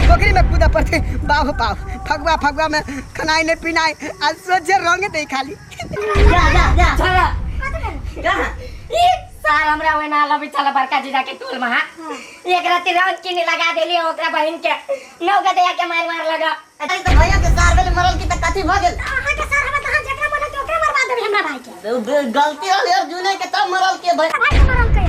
पोखरी में कूदऽ पड़तै। बाप बाप, फगुआ फगुआ में खनाइ नहि पिनाइ आ सोझे रंगे दै खाली। जा जा जा। छोड़ा। कहाँ ई सार हमरा ओना लबी चल बड़का जीजा के टोल में। हाँ, एक राति रंग किने लगा देली ओकरा बहिन के, नौ गदया के मार मार लगा। अरे तो भैया के सार भेल मरल की त कथी भ गेल? अहाँ के सार हवे त अहाँ जेकरा मन होते ओकरे मरवा देबै हमरा भाई के। गलती होल यार जुने के तब मरल के भाई। भाई के मरल के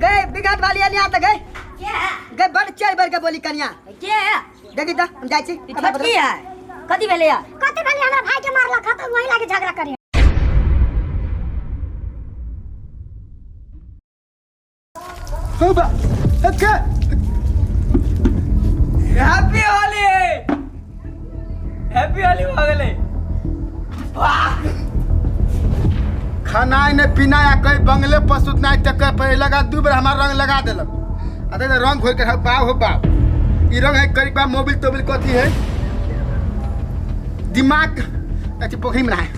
गए बिघट वाली अनिया त गए। के है? गए बड़ चार बार के बोली कनिया। के है? देखी त हम जाइ छी। ई छोटकी है? कथी भेलै यार? कथी भेलै? हमरा भाई के मारलक ह त वही लागे झगड़ा करे। हैप्पी होली, हैप्पी होली भऽ गेलै। खानाइ नहि पीनाइ आ कहीं बंगले पर सुतनाइ टक्कर पर लगा दू बेर हमार रंग लगा देलक आ देख रंग घोर के बाप हो बाप, ई रंग है करीब मोबिल तोबिल कथी है दिमाग। अच्छा पोखरी में नहाए,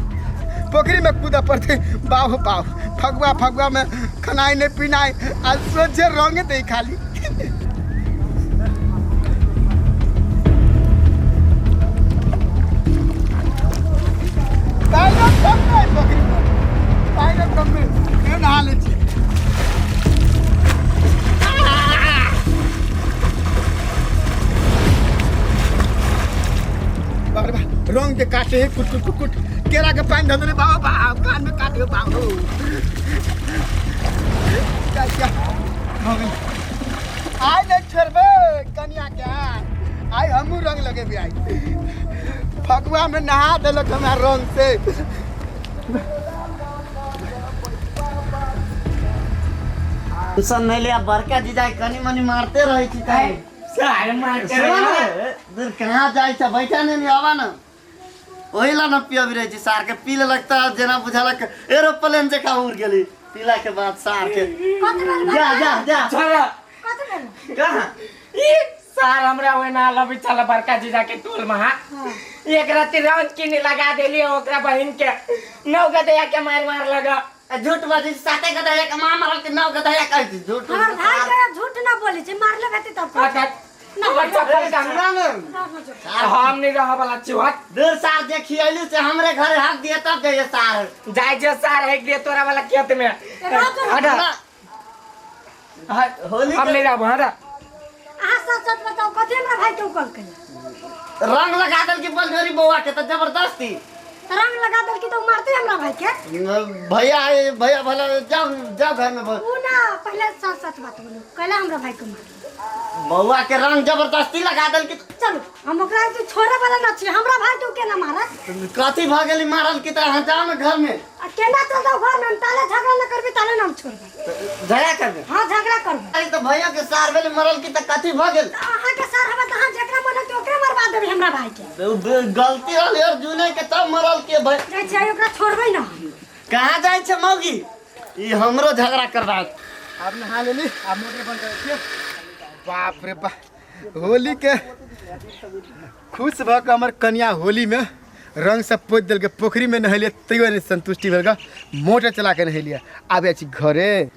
पोखरी में कूदऽ पड़तै। बाप हो बाप, फगुआ फगुआ में खनाइ नहि पिनाइ आ सोझे रंगे दै खाली। पाइनो कम नहि पोखरी में, पाइनो कम नहि, फेर नहा लै छी। बाप रे बाप, रंग के काटे है कुट कुट कुट कुट, केरा के पानी धऽ देने बाबा बाप, कान में काटे बाबू। क्या क्या भऽ गेल? आइ नहि छोड़बै कनिया के, आइ आइ हमहूँ रंग लगेबै। आइ फगुआ में नहा देलक हमरा रंग से। टेंशन नहीं ले, बड़का जीजा कनी मनी मारते रहे छी ताई। सार मारते रहे। दूर कहाँ जाइ छ, बैठा नहीं आवा ना, ओही ला न पियबी रहे छी सार के। पी लेलक त जेना बुझलक एरोप्लेन जकाँ उड़ गेली पीला के बाद सार के। कथी भेल? जा जा जा। छोड़ा। कथी भेल? कहाँ ई सार हमरा ओना लबी चल बड़का जीजा के टोल में। हाँ, एक राति रंग किने लगा देली ओकरा बहिन के, नौ गदया के मार मार लगा। झूठ बाजै छी, साते गदहा के मार मारल के नौ गदहा कहै छी झूठ। हमर भाई के झूठ ना बोले छै, मारले भेते तब। अच्छा हमर चप्पल का हम नहीं रह वाला छी। हट दूर सार, जे खियैलू से हमरे घरे हक दिए तब जाइए सार। जाय जे सार हेक दिए तोरा वाला खेत में। हट हट, होली हम नहीं रहब। हट। अहाँ सच सच बताओ, कथी हमरा भाई के उकल के रंग लगा देल की बलजोरी बौआ के त जबरदस्ती रंग लगा देल की तो मारते हमरा भाई के। भैया भैया भला जाओ जाओ घर में। उ ना, पहले सच सच बात बोलू, कहला हमरा भाई के मार बौआ के रंग जबरदस्ती लगा देल की। चलू, हम ओकरा के छोड़े वाला ना छी। हमरा भाई के केना मारत? कथी भ गेली मारल की त अहाँ जाओ ना घर में। आ केना चल जाओ घर में? हम ताले झगड़ा न करबी ताले ना हम छोड़बै। झगड़ा करबे? हां, झगड़ा करबै। अरे तो भैया के सार भेल मरल की त कथी भ गेल? अहाँ के सार हवे त अहाँ जेकरा मन होते ओकरे मरवा देबै हमरा भाई के। गलती रहल यार जुने के तब मरल के भाई। जाइ छियै, ओकरा छोड़बै ना। कहाँ जाइ छै मौगी, ई हमरो झगड़ा करबात। आब नहा लेली, आब मोटर बंद करै छियै। बाप रे बाप, होली के खुश भऽ कऽ हमर कनिया होली में रंग सब पोति देलकै। पोखरी में नहेलियै तैयो नहि संतुष्टि भेल, मोटर चला के नहेलियै। आब जाइ छी घरे। ए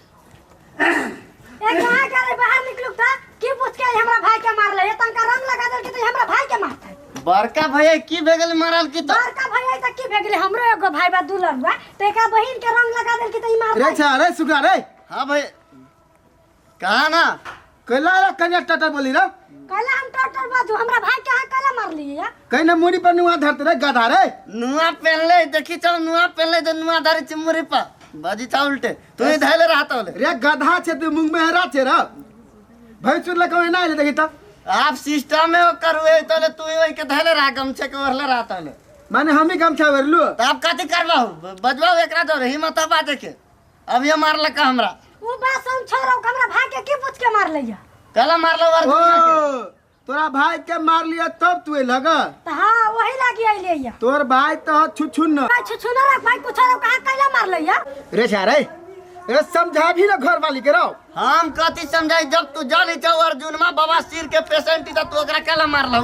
कहाँ गेलै? बाहर निकलू त की पूछ के हमरा भाई के मारले? ए तनका रंग लगा देलकै त हमरा भाई के मारतै। बड़का भैया की भे गेल मारल की त? बड़का भैया त की भे गेलै? हमरो एगो भाई बा दुलर बा, त एकरा बहिन के रंग लगा देलकै त ई मारतै। रे छा रे सुगा रे। हाँ भाई कहा ना। कैला रे कनिया टटर बोली रे? कहला हम टटर बाजू, हमरा भाई के अहाँ कहला मारलियै या? कहीं ना मुड़ी पर नुआ धरते रे गधा रे। नुआ पहनले देखी चल, नुआ पहनले तो नुआ धरे छी मुड़ी पर बाजी चा उल्टे तू ही धैले रहत होले। रे गधा छे तू, मुंह में हरा छे रे भैंसुर लगे ना आइले देखी त। आप सिस्टम में करुए तले तू ही ओई के धैले रह गमछे के ओढ़ले रहत होले। माने हम ही गमछा ओढ़लू त आप कथी करबाहु? बजबाहु एकरा दर हिम्मत बाजे के। अब ये मारलक हमरा। उ बात हम छोड़ो, हमरा भाई के की पूछ के मारले या? कला मारलो ओ अर्जुन के। तोरा भाई के मार लिया तब तू लग त हां, वही लागी आइले या। तोर भाई तो छुछुन न। भाई छुछुन न रख भाई, कुछ रख, कहां कैला मारले या? रे छा रे, रे समझा भी ना घर वाली के रहो। हम कथी समझाई जब तू जानी छौ अर्जुन मा बाबा सिर के पेशेंट त तू ओकरा कैला मारलौ?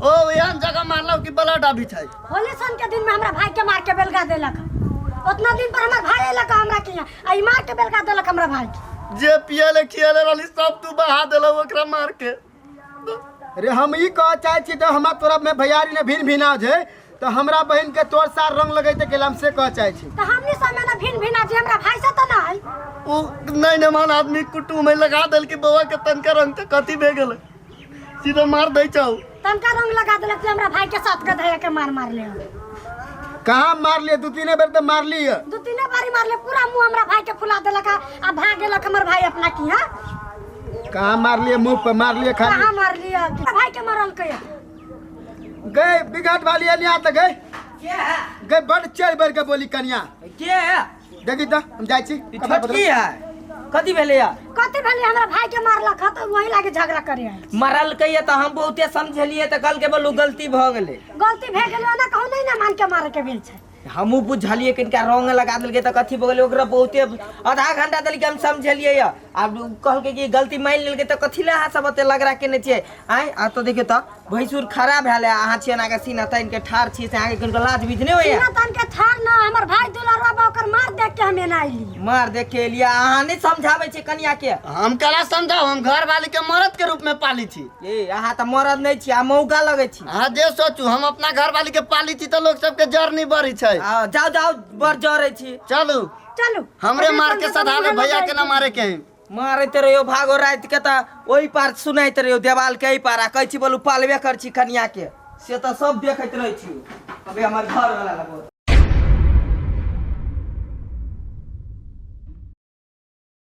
ओ एहन जगह मारलौ कि ब्लड अभी छै। होली सन के दिन में हमरा भाई के मार के बेलगा देलक। उतना दिन पर हमर भाई अयलक हमरा के यहाँ, आ ई मार के बेलगा देलक हमरा भाई के। जे पियले खियले रहली सब तू बहा देलौ ओकरा मार के। रे हम ई कह चाहै छी तऽ हमरा तोरा में भैयारी ने भिन भिना छै तऽ हमरा बहिन के तोर सार रंग लगैते गेल, हम से कह चाहै छी। तो हमनी सब में ना भिन भिना जे हमरा भाई से तो ना है। उ नहीं नमान आदमी कुटुम में लगा देल के बउआ के तनका रंग त कथी भे गेलै, सीधा मार दै छौ। तनका रंग लगा देलक जे हमरा भाई के साथ गधैया के मार मार ले। कहाँ मार लिए? दू तीन बेर तऽ मार लिए। दू तीन बारी मारले, पूरा मुंह हमरा भाई के फुला देलक आ भाग गेलक हमर भाई अपना की। हां कहाँ मार लिए? मुंह पर मार लिए खाली। कहाँ मार लिया? भाई के मारल के गए बिघट वाली अलिया त गए के है? गए बड़ चढ़ बढ़ के बोली कनिया के है? देखी त हम जाइ छी। ई छोटकी है, कथी भेलै या? कथी भेलै? हमरा भाई के मारलक ह त वही लागे झगड़ा करे है। मारल के त हम बहुते समझलिए त कल के बोलू गलती भ गेलै। गलती भे गेलै ना, कहू नहीं ना मान के मारे के भेल छै। हमहूँ बुझलिए किनका रंग लगा देलकै त कथी भ गेलै, ओकरा बहुते आधा घंटा देलकै हम समझलिए या। आब कहलकै कि गलती मानि लेलकै त कथी लए अहाँ सब ओते लगरा केने छियै आँय? आ तो देखियौ त भैंसुर खड़ा भेल है, अहाँ छियै अहाँके सीना तानि के ठाढ़ छियै से अहाँके किनको लाज बीज नहि होइया? सीना तान के ठाढ़ ना, हमर भाई दुलरवा बा ओकर मार देख के हम एना अइली। मार देख के एलियै? अहाँ नहि समझाबै छियै कनिया के? हम कला समझाउ, हम घर वाली के मरद के रूप में पाली छी। ए अहाँ त मरद नहि छी, अहाँ मौका लगै छी। अहाँ जे सोचू, हम अपना घर वाली के पाली छी त लोग सबके जर नहीं बढ़ी छै। आ, जाउ जाउ, बड़ जरै छी। चलू चलू, हमरे मार के सधा ले, भैया के ना मारे के है। मारैत रहियो भागो राति के त ओहि पार सुनाइत रहियो देवाल के एहि पार, आ कहै छी बोलू पालबे कर छी कनिया के, से त सब देखैत रहै छी। अबे हमर घर वाला लगो।